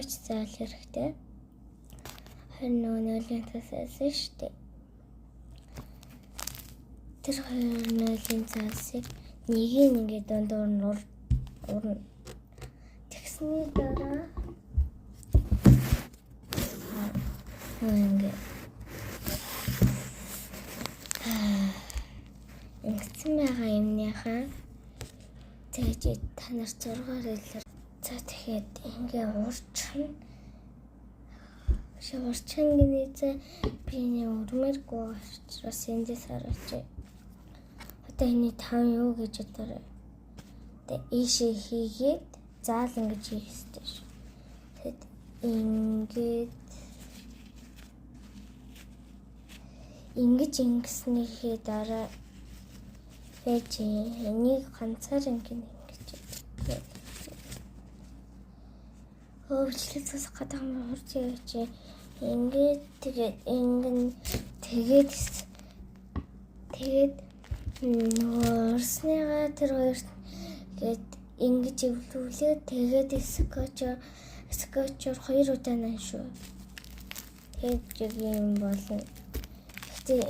Скотч заал хэрэгтэй. Хоёр нөгөө нойлын цаас байсан шүү дээ. Тэр хоёр нойлын цаасыг нэгийг ингээд дундуур нь урна. Тэгсний дараа ингээд ингэсэн байгаа юмныхаа тэгж та нар зургаар илэр. За, тэгэхээр ингээ урчин шуурчин гинэ. За, би нэг өрмөргүй учраас эндээс хараач. Одоо энэ тав юу гэж бодорой. Тэгээ ийшээ хийгээд заал ингэж хийх хэрэгтэй шүү. Тэгэд ингээд ингэж ингэснийхээ дараа байж энийг ганцаар ингэ ингэж өвчлөл засах гэдэг юм хурц явж ингээд тэгээд ингэн тэгээд тэгээд нөгөө урсныгаа тэр хоёрт гээд ингэж эвлүүлээд тэгээд скотчоор хоёр удаа нан шүү. Тэгээд юм болно. Гэхдээ